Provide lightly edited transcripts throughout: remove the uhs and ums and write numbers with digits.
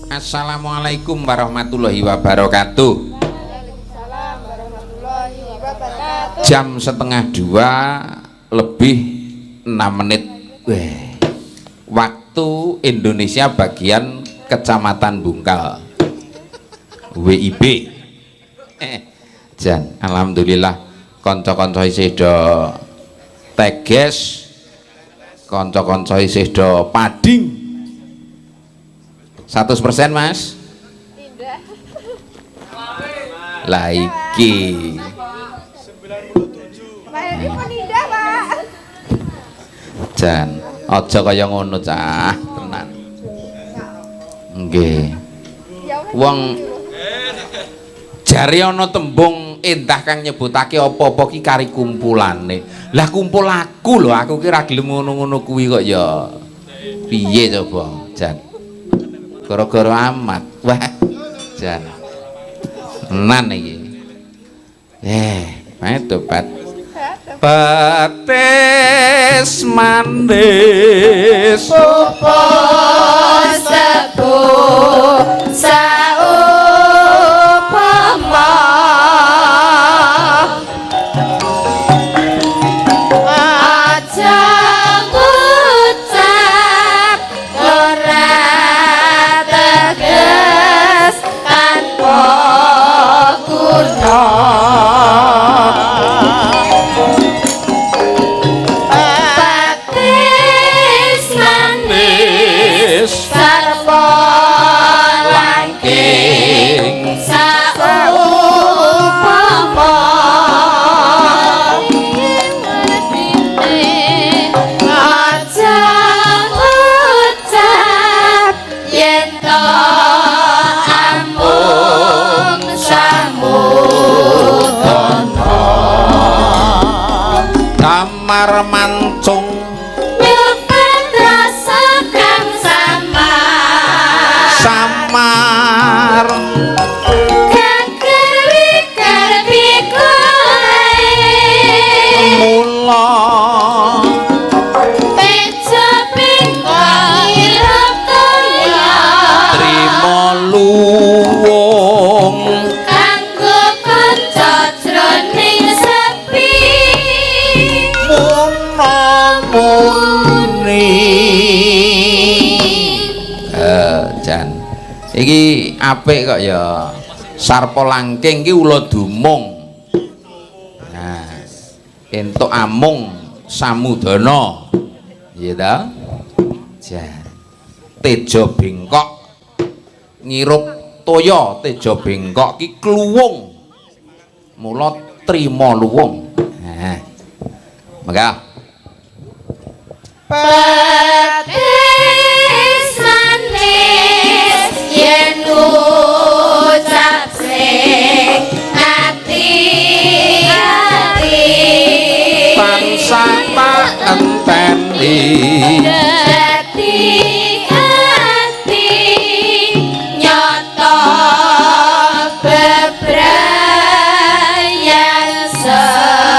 Assalamualaikum warahmatullahi wabarakatuh. Waalaikumsalam warahmatullahi wabarakatuh. Jam 1:30 lebih 6 menit. Weh. Waktu Indonesia bagian Kecamatan Bungkal, WIB. Jan, alhamdulillah kanca-kanca isih do teges, kanca-kanca isih do pading. 100%, Mas? Tidak. Lah iki. Pak Heri penindah, Pak. Jan, aja kaya ngono cah, tenan. Nggih. Ya wis. Wong jare ana tembung endah kang nyebutake apa-apa ki kari kumpulane. Lah kumpul aku lho, aku ki ra gelem ngono-ngono kuwi kok ya. Piye coba, Jan? Gara-gara amat. Wah, jan. Tenan iki. Tobat. Petis manis Sepuh saupama aja ngucap ora teges tanpa guna. Patis manis sarpa langking saupama aja ngucap yen to amung samudana. Damar mancung nyepet rasa kang samar samar geger wiker pikule mula pejo pingkong ngirup toya trima luwung kanggo kanca jroning sepi muni. Jan, iki apik kok ya. Sarpa langking ki ula dumung. Nah, entuk amung samudana. Iya ta? Jan. Teja bengkok ngirup toya, teja bengkok ki kluwung. Mula trima luwung. Nah. Mangga. Petis manis yen ucap sing ati-ati Tansah tak enteni dadi ati nyata bebrayan sejati.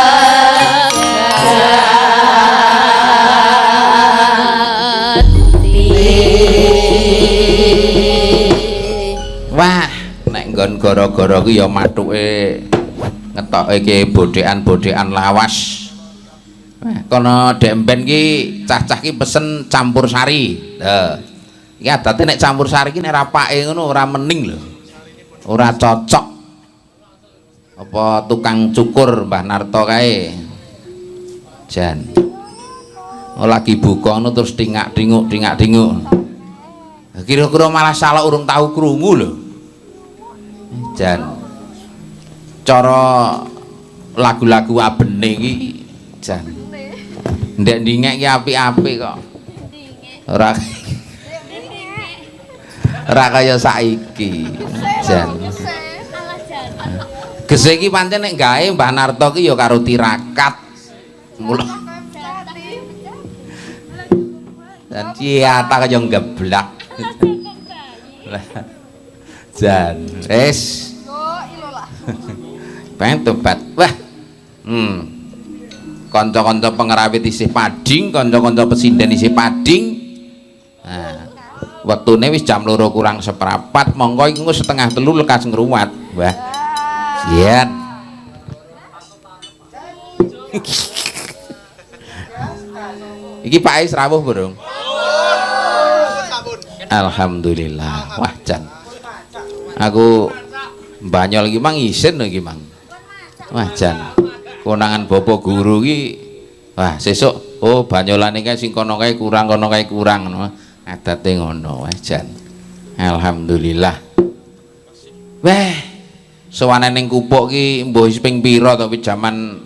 Wah, nek nggon gara-gara ku ya mathuke ngetoke ki bodhekan-bodhekan lawas. Wah, kono dek mben ki cah-cah ki pesen campur sari. Lho. Iki adate nek campur sari ki nek rapake ngono ora mening lho. Ora cocok. Apa tukang cukur Mbah Narto kae? Jan. Oh, lagi buka ngono terus tingak-tinguk tingak-tinguk. Kira-kira malah salah urung tahu krungu lho. Jan. Cara lagu-lagu abene iki jan. Ndek ndingek ki apik-apik kok. Ora ora kaya saiki. Jan. Gese iki pancen nek gawe Mbah Narto ki ya karo tirakat. Mula dan ciata kaya geblak. Lah. Jan, wis. Pengen tobat. Wah. Kanca-kanca pengrawit isih pading, kanca-kanca pesinden isih pading. Nah, Wektune wis jam 1:45, mongko iki engko 2:30 lekas ngruwat. Wah. Yen. Iki Pak Is rawuh burung? Alhamdulillah. Wah jan. Aku banyol iki mang isin lho iki mang. Wah jan. Konangan bapak guru iki wah sesuk oh banyolane kae sing kono kae kurang ngono. Adate ngono wah jan. Alhamdulillah. Wah, sowane ning Kupuk ki mbuh wis ping pira to jaman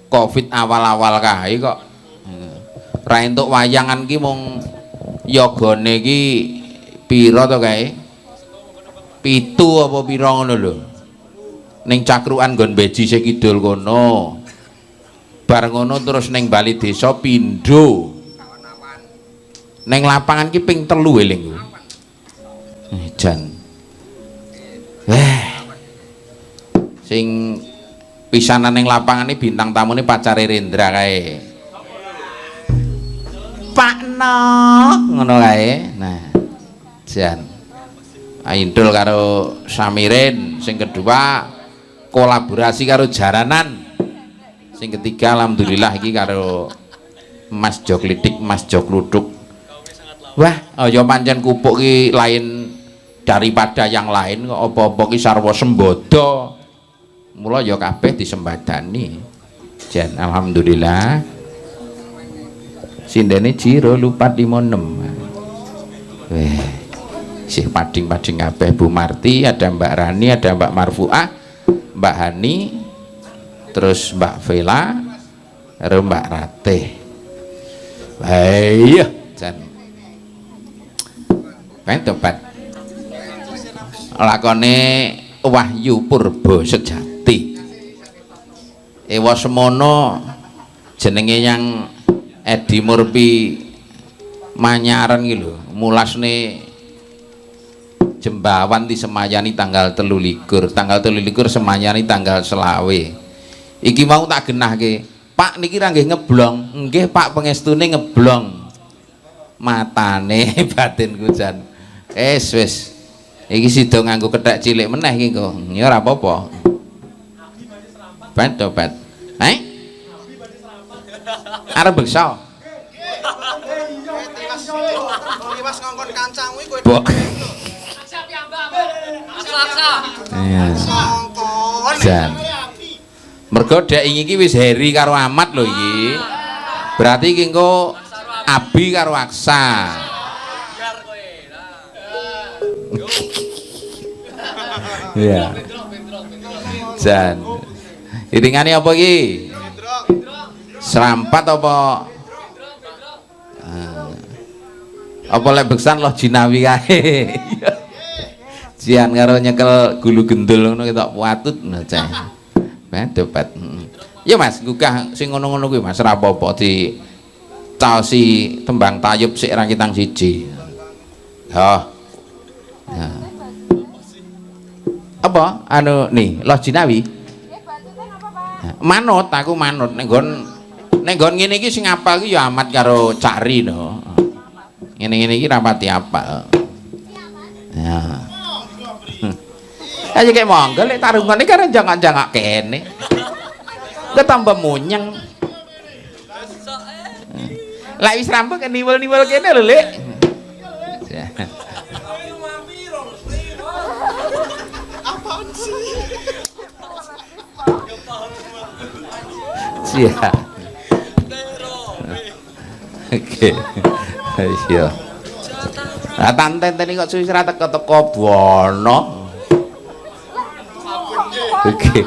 Covid awal-awal kae kok. Ra entuk wayangan ki mung yogane ki pira to kae? 7 apa pira ngono lho. Ning cakrukan nggon Beji Sekidul kono. Bar ngono terus ning Bali Desa pindho. Ning lapangan ki ping 3 elingku. Jan. Sing pisanan ning lapangan iki bintang tamune pacare Rendra kae. Pak No ngono kae. Nah, jan. Aindul karo Samirin, sing kedua kolaborasi karo Jaranan. Sing ketiga alhamdulillah iki karo Mas Joklitik, Mas Jokluduk. Wah, ya pancen Kupuk ki lain daripada yang lain kok apa-apa ki sarwa sembodo. Mula ya kabeh disembadani. Jan alhamdulillah. Sindene Jiro lupat 56. Weh. Sih pading-pading kabeh Bu Marti, ada Mbak Rani, ada Mbak Marfuah, Mbak Hani, terus Mbak Vela, karo Mbak Ratih. Iya, jan. Kae tobat. Lakone Wahyu Purba Sejati. Ewa semono jenenge yang Edi Murphy Manyaran iki lho, mulasne Jembawan disemayani tanggal 23, tanggal 23 semayani tanggal 25. Iki mau tak genahke, Pak niki ra nggih ngeblong. Nggih Pak, pengestune ngeblong. Matane batinku jan. Wis wis. Iki sida nganggo kethek cilik meneh iki kok. Ya ora apa-apa. Ben tobat. Eh? Arep beksa. Liwas ngongkon kancamu iki kowe. Bok. Iya. Jan. Mergo dek iki wis Heri karo Ahmad lho iki. Berarti iki engko Abi karo Aksa. Iya. Jan. Hitingane apa iki? Serampat apa? Apa lek beksan loh jinawi kae. Jian karo nyekel gulu gendul ngono ketok patut nah cah. Tobat. Ya Mas, gugah sing ngono-ngono kuwi Mas ora apa-apa di caosi tembang tayub sik ra kitang siji. Ha. Ya. Apa anu nih loh jinawi? Manut, aku manut ning nggon ngene iki sing apal iki ya Amat karo Cari no. Ngene-ngene iki ra pati apal. Ya. Ayo kayak monggo lek tarungane karo jangak-jangak kene. Ketambah munyeng. Lek wis rampung niwel-niwel kene lho, Lek. Apaan sih? Iya. Oke. Iya. Lah tantene kok suwi ora teko-teko bono. Oke.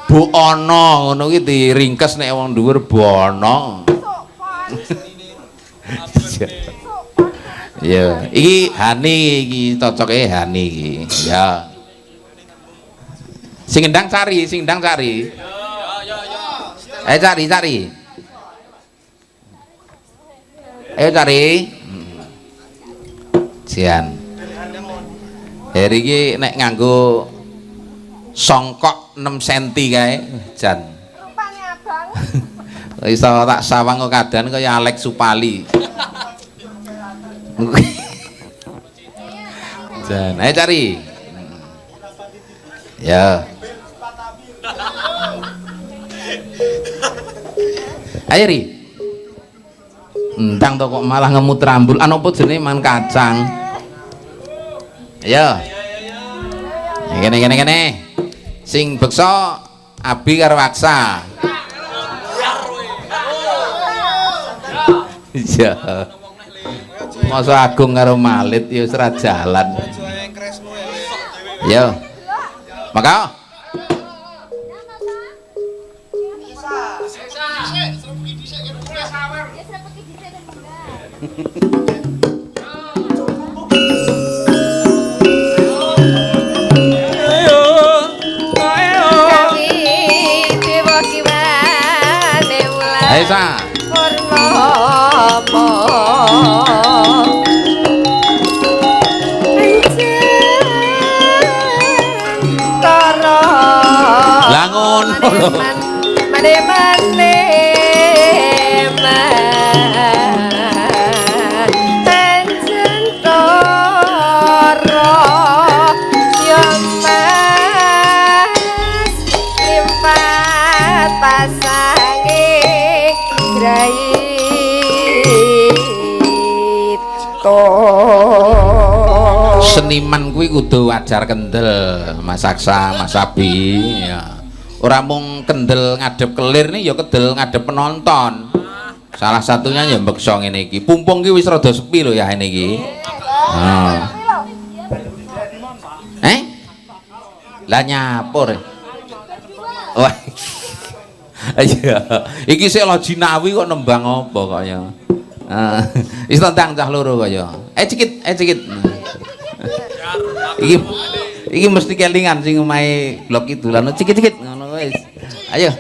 Bu ana ngono ki diringkes nek wong dhuwur bono. Ya, iki Hani iki cocoke Hani iki. Ya. Sing endang cari, sing endang cari. Ayo cari, cari. Ayo cari. Jian. Heri iki nek nganggo songkok 6 cm kae, jan. Rupane abang. Iso tak sawang kok kadan kaya Alex Supali. Jan, ayo cari. Ya. Ayo Ri. Entang to kok malah ngemut rambul. Anu apa jenenge mangan kacang. Ayo. Kene kene kene. Sing beksa Abi karo Aksa. Iya. Masa Agung karo Malit ya wis ora jalan. Yo. Maka ayo Sa. Lah ngono lho. Mane-mane pancen toro ya Mas limpat pasange graito. Seniman kuwi kudu wajar kendel, Mas Aksa, Mas Abi ya. Ora mung kendel ngadep kelir nih ya kendel ngadep penonton. Salah satunya ya mbeksa ngene iki. Pumpung ki wis rada sepi lho ya ngene iki. Heeh. Eh? Lah nyapur. Wah. Iya. Iki sik lo jinawi kok nembang apa kok ya. Heeh. Wis tentang cah loro kaya. Eh cikit, eh cikit. Iki iki mesti kelingan sing omahe blok kidulan cikit-cikit ngono wis. Ayo.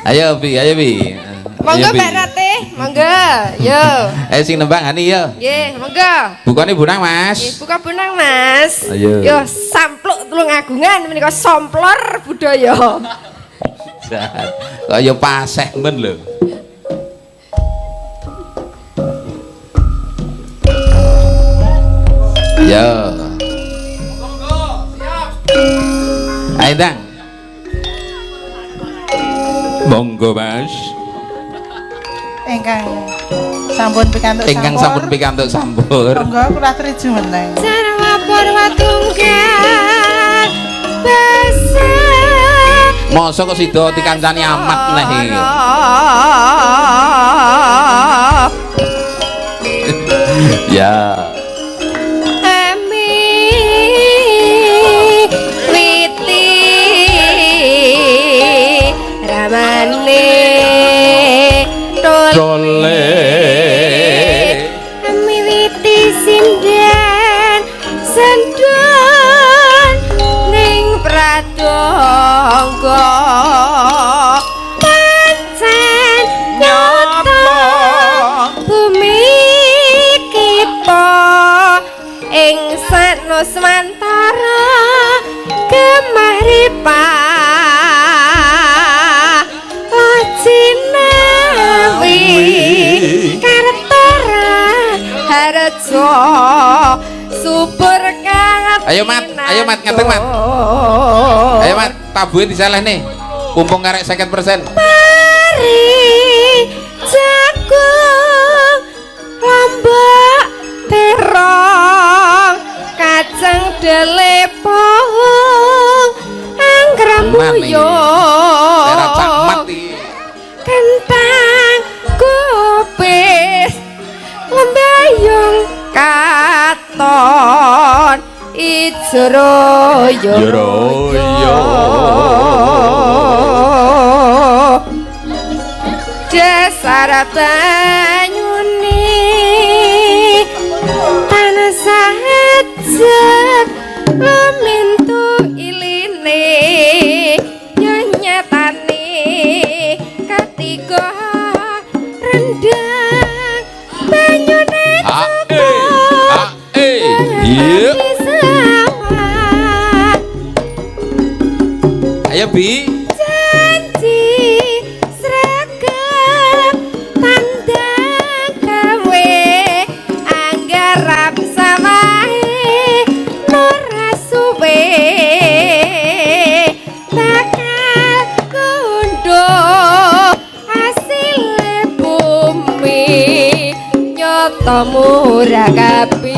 Ayo Bi, ayo Bi. Monggo Mbak Ratih, monggo. Yo. Ayo sing nembang Hani yo. Nggih, monggo. Bukane bonang, Mas. Nggih, buka bonang, Mas. Ayo. Yo sampluk tulung agungan menika somplor budaya. Kaya paseh men lho. Yo. Ayo Dang. Monggo Mas. Ingkang sampun pikantuk sampur. Ingkang sampun pikantuk sampur. Monggo kula aturi jumeneng. Sarwa purwa tunggal basa. Mosok kok sida dikancani amat neh iki. Ya. Ramane Dole miwiti sinden sendon ning pradangga pancen nyata bumi kita ing sanuswantara gemah ripah Jinawi Kartara harjo subur kang. Ayo Mat, ayo Mat ngeteng Mat. Ayo Mat, tabuhe diselehne. Pumpung karek 50%. Pari jagung lombok terong kacang dele pohong anggrem buyung. Era cakmat iki. Kentang kupis lembayung katon ijo royo royo dasar banyune tansah ajeg lumintu iline yo nyatane katiga rendang banyune cukup. Iya. Ayo Bi. Janji sregep tandang gawe anggar Nyatamu ora kabeh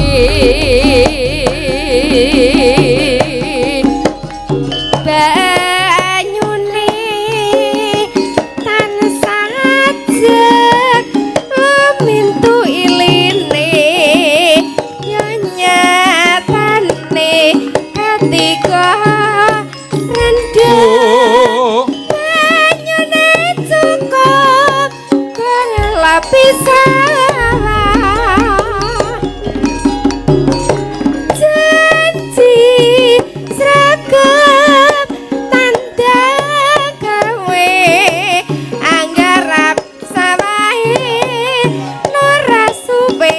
banyune tansah ajeg lumintu iline ya nyatane ketika rendheng banyune cukup kelapisan janji sregep tanda gawe anggarap sawahe ora suwe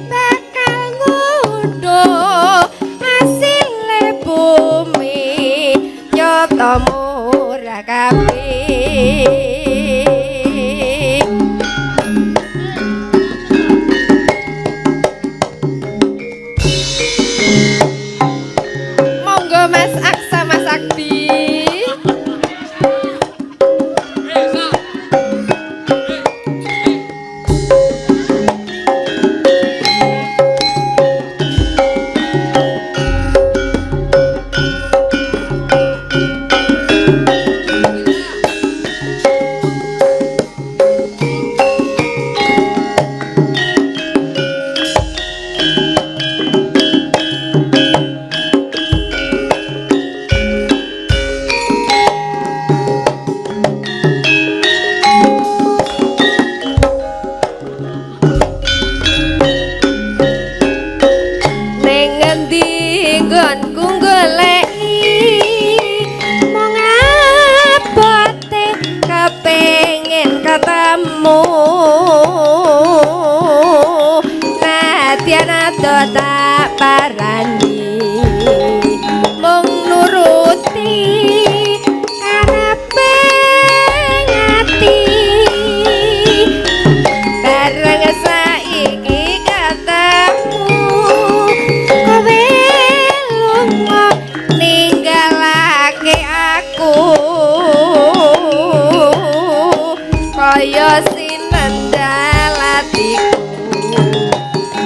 bakal ngundhuh asile bumi nyatamu ora kabeh. Monggo Mas Aksa, Mas Akbi. Ning ngendi nggonku goleki mung abote kepengin ketemu nadyan ado tak parani mung nuruti karepe ati bareng saiki ketemu kowe lunga ninggalake aku kaya sinendal atiku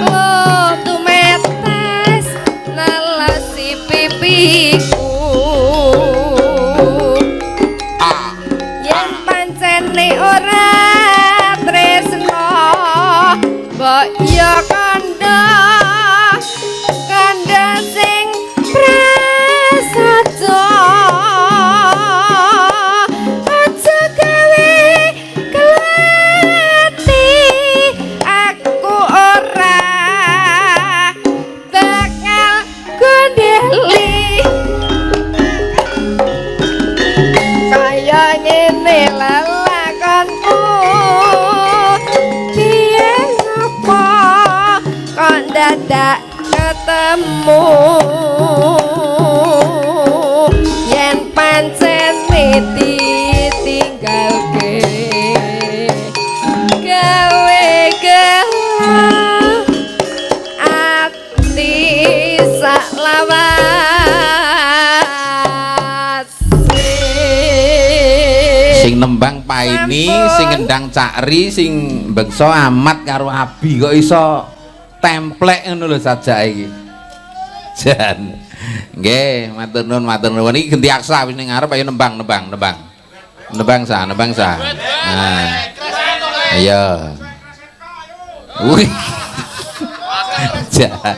oh tumetes nelesi pipiku yen pancene ora tresno mbok ya kandha kandha sing prasaja aja gawe kelati aku ora bakal gondeli kaya ngene lelakonku biyen apa kok dadak ketemu yen pancene ditinggalke gawe gelo ati saklawase. Sing nembang Paini, Sampun. sing ngendang Cakri, sing mbeksa Amat karo Abi kok iso templek ngono lho sajake iki. Jan. Nggih, matur nuwun, matur nuwun. Iki genti Aksa wis ning ngarep ayo nembang, nembang, nembang. Nembang sa, nembang sa. Nah. Ayo. Wih. Jan.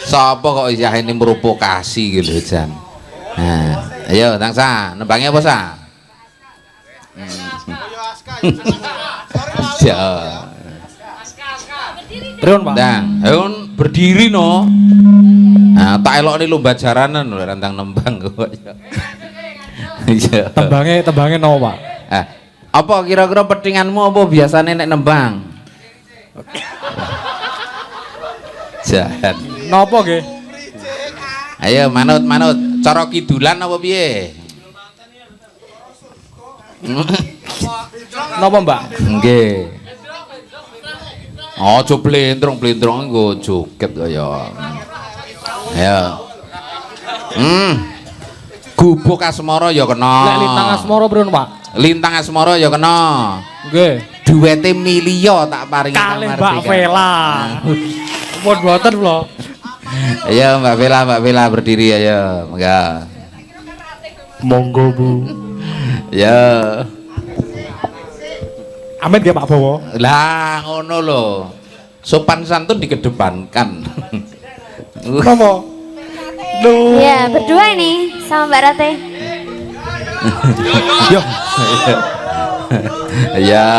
Sapa kok isih mrupokasi iki lho, Jan. Nah, ayo Tang Sa, nembangnya apa Sa? Ya. Pripun, Pak? Nah, ayo berdiri no. Nah, tak elokne lomba jaranan lho rantang nembang kok. Iya. Tembange tembange nopo, Pak? Ah, apa kira-kira petinganmu apa biasane nek nembang? Jan. Nopo nggih? Ayo manut manut. Cara kidulan apa piye? Napa, Mbak? Nggih. Aja blentrong-blentrong nggo joget kaya. Ayo. Gubuk Asmara ya kena. Lek Lintang Asmara pripun, Pak? Lintang Asmara ya kena. Nggih. Duwete Milio tak paringi Kalih Mbak Vela. Pun boten kula. Ayo Mbak Vela, Mbak Vela berdiri ayo. Monggo. Monggo, Bu. Ya. Amit nggih Pak Bowo. Lah ngono lho. Sopan santun dikedepankan. Napa? Lho. Ya, berdua ini sama Mbak Rate. Yo. Ya.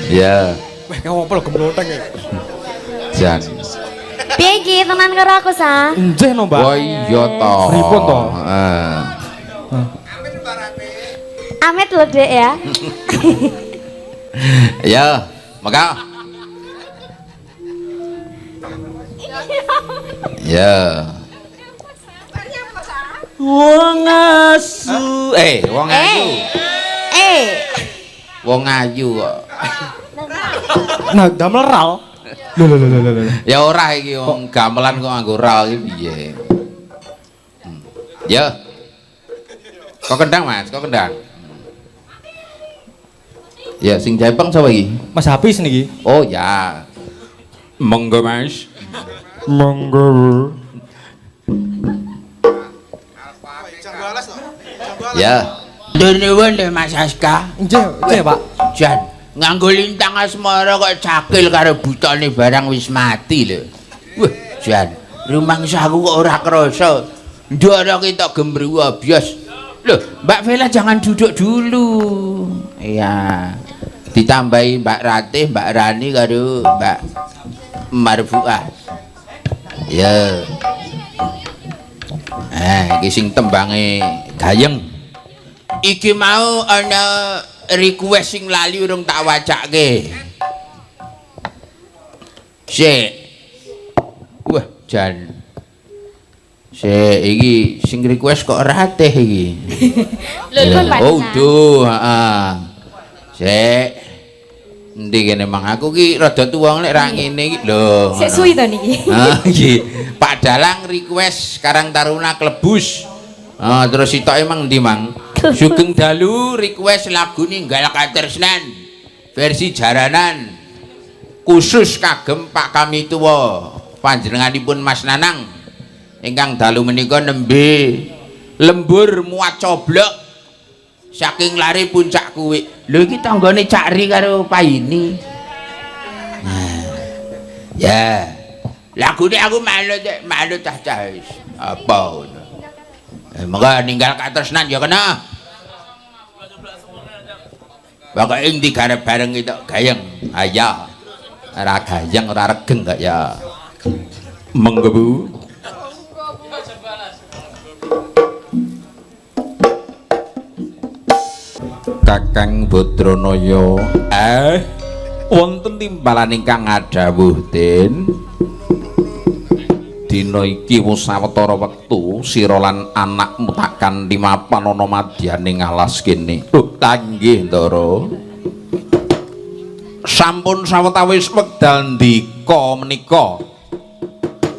Ya. Wah, kamu apa lho gemlotheng ya? Jan. Piye iki tenan karo aku, Sa? Nggih no, Mbak. Wah iya to. Pripun to? Heeh. Amit lho, Dek ya. Ya, maka. Ya. Wong asu. Wong ayu. Wong ayu kok. Nah, damel ral. Lho lho lho lho lho. Ya ora iki wong gamelan kok nganggo ral iki piye. Ya. Kok kendang, Mas? Kok kendang? Ya, sing jaipeng sapa iki? Mas Hafiz niki. Oh ya. Monggo, Mas. Monggo, Bu. Ya. Nuwun lho Mas Aska. Nggih, nggih, Pak. Jan, nganggo lintang asmara kok cakil karo butone barang wis mati lho. Wah, jan, rumangsaku kok ora krasa. Ndara kita gemruwa bios. Loh, Mbak Vela jangan duduk dulu. Iya. Ditambahi Mbak Ratih, Mbak Rani karo Mbak Marfuah. Ya. Iki sing tembange gayeng. Iki mau ana request sing lali urung tak wacake. Sik. Wah, jan. Sik, iki sing request kok Ratih iki. Lho, Pak. Oh, duh, heeh. Sik. Endi kene mang aku ki rada tuwa nek ra ngene iki lho. Sik suwi to niki. Ah, iki. Pak Dalang request Karang Taruna Klebus. Ah, terus sitoke mang endi mang? Sugeng dalu request lagu Ninggal Katresnan versi jaranan khusus kagem Pak Kamituwa panjenenganipun Mas Nanang ingkang dalu menika nembe lembur muat coblok saking lari puncak kuwi. Lho iki tanggane Cak Ri karo Paini. Nah, ya. Lagune aku manut manut cah-cah wis. Apa ngono. Monggo ninggal katresnan ya kena. Pokoke digarep bareng itu gayeng. Ayo. Ora gayeng ora regeng kok ya. Monggo Bu. Kakang Badranaya, wonten timbalan ingkang ngadhawuh Den. Dina iki wis sawetara wektu sira lan anakmu tak kanthi mapan ana madyaning alas kene. Lho, ta nggih, Ndara. Sampun sawetawis wekdal ndika menika.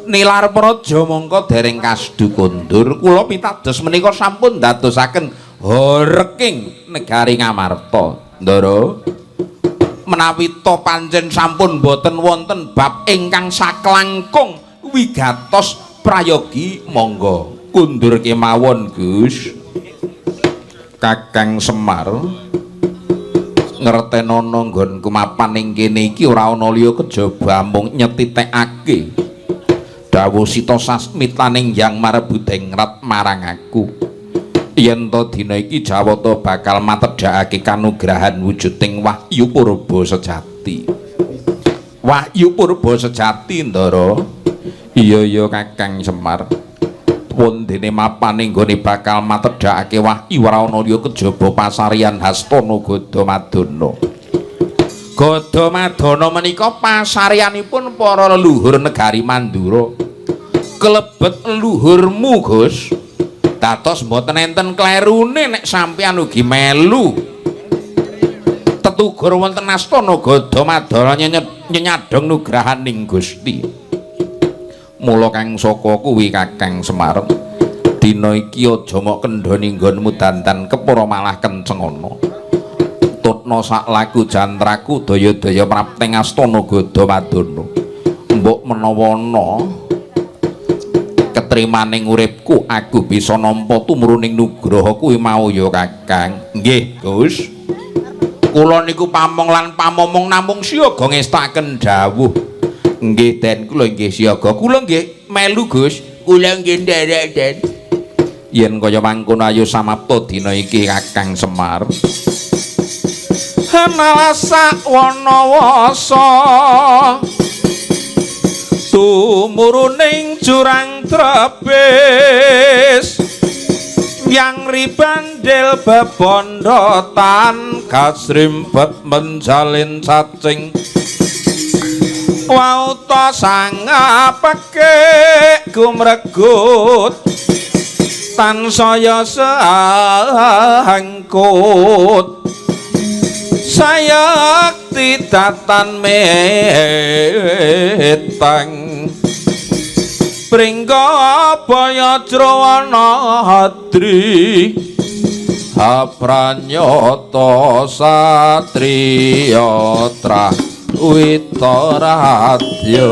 Nilar Praja mongko dereng kasdu kondur, kula pitados menika sampun dadosaken horeking negari Ngamarta. Ndara, menawi to pancen sampun boten wonten bab ingkang saklangkung wigatos prayogi monggo kundur kemawon Gus. Kakang Semar ngertenono nggonku mapan ing kene iki ora ana liya kejaba mung nyetitekake dawuh Sita Sasmitaning Hyang Marbudengrat marang aku yen to dina iki Jawata bakal matedhakake kanugrahan wujuding wahyu purba sejati. Wahyu purba sejati, Ndara. Iya iya Kakang Semar. Wondene mapane nggone bakal matedhakake wahyu ora ana liya kejaba pasarian Hastana Gadamadana. Gadamadana menika pasarianipun para leluhur negari Mandura. Kelebet leluhurmu, Gus. Dados mboten enten klerune nek sampeyan ugi melu. Tetugur wonten astana Gadamadana nyenyadong nugrahaning Gusti. Mula kang saka kuwi Kakang Semar Dina iki aja mok kendhoni nggonmu dandan kepara malah kenceng ana. Tutna sak laku jantraku daya-daya prapteng astana Gadawadana. Mbok menawa ana ketrimaning uripku aku bisa nampa tumruning nugraha kuwi mau ya Kakang. Nggih, Gus. Kula niku pamong lan pamomong namung siaga ngestaken dawuh. Nggih, Den, kula nggih siaga. Kula nggih melu, Gus. Kula nggih nderek, Den. Yen kaya mangkono ayo samapta dina iki Kakang Semar. Hanalasa wanawasa tumuruning jurang trepis yang ribandel bebondotan kasrimpet menjalin cacing wauta sangapake gumregut tansaya seangkut sayakti datan metang pringga baya jrawana hadri apranyata satriya trah witaradya.